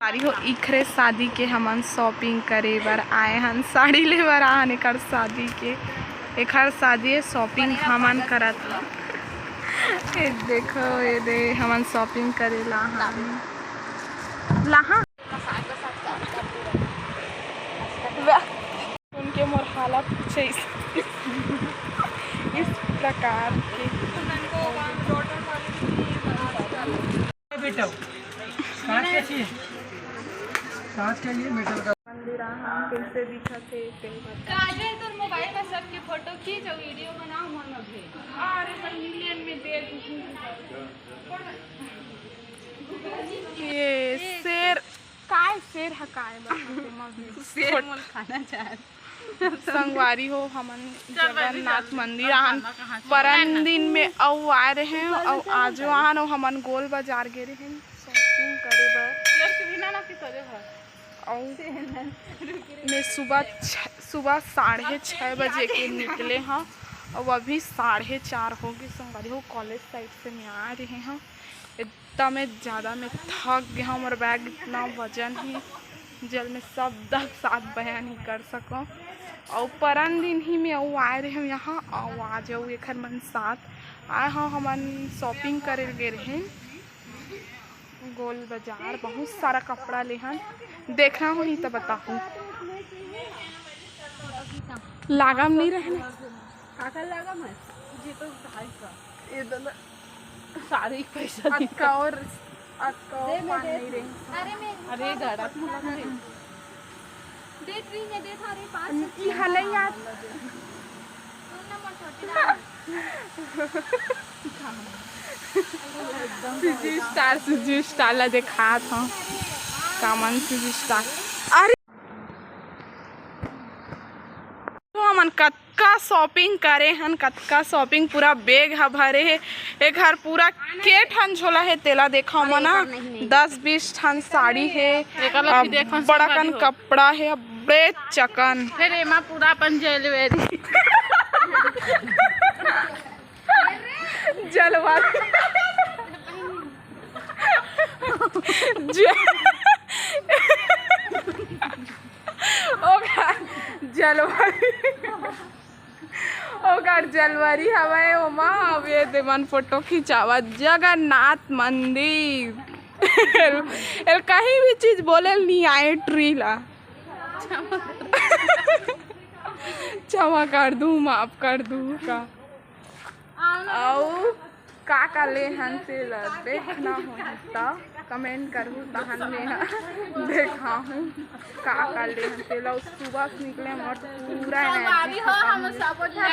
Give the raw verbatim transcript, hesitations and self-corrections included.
सारी हो, इखरे शादी के हमन shopping करे बर आए हन, साड़ी ले बर आए हन एखर शादी के। एखर शादी है, shopping हमन करत हन। ये देखो, ये दे, हमन shopping करे ला हन। लाहा। सुन के मोर हालत कुछ इस, इस प्रकार के। बेटा, सांस कैसी है? सांस के लिए मेटल का। मंदिर आहा, कैसे दिखत हे, तेन बता। काजल, तोर मोबाइल में सबके फोटो खींच अउ वीडियो बनाओ, मन में भेज। अरे, पर मिलियन में दे दू। ये शेर, काय शेर ह, काय बता, तुम अभी। शेर मन खाना चाह। संगवारी हो, हमन जगन्नाथ मंदिर आन, परन दिन में अउ आए रहे अउ आजो आन, अउ हमन गोल बाजार गे रहे shopping करे बर। अउ मैं सुबह छ-, सुबह साढ़े छः बजे के निकले हँव, अउ अभी साढ़े चार हो गे संगवारी हो। College side से मैं आ रहे हँव, एकदमे ज़्यादा मैं थक गे हँव, मोर bag इतना वजन हे, जेल में सब दस सात बयान नहीं कर सकँव। अउ परन दिन ही मैं अउ आए रहे हँव यहाँ, अउ आज अउ एखर मन साथ आए हँव, हमन shopping करे गे रहे गोल बाजार, बहुत सारा कपड़ा लेहन, देखना होही त बताहूँ। लागम नहीं रहने। काकर लागम है? जी तो भाई का। ये दोनों सारे ही पैसा अक्का और, अक्का और दे, मैं पान दे। नहीं रही। अरे मैं अरे गाड़ा। देत रही, मैं देत रही, पाँच सौ। ई हले यार। सुन ना, मोर छोटी ना। सुजी स्टार, सुजी स्टार ला देखात हँव। कामन सुजी स्टार। अरे, तो हमन कतका shopping करे हन, कतका shopping, पूरा bag ह भरे हे। एखर पूरा के ठन झोला हे, तेला देखव मना। दस बीस ठन साड़ी हे, एकर ला भी अब देखन बड़ा कन संगवारी हो। कपड़ा हे, अब्बड़े चकन। फिर एमा पूरा अपन ज्वेलरी। जलवा। ज-, ओकर जलवा। ओकर जलवरी हवय, ओमा अब ये देमन फोटो खिंचावत जगन्नाथ मंदिर। एल, एल कहीं भी चीज बोले ल नहीं आए ट्री ला। क्षमा कर दू, माफ कर दू का। अउ का का ले हन तेला देखना होही त comment करहू, तहन मेहा देखाहूँ का का ले हन तेला। सुबह से निकले मोर पूरा energy खतम हो गे।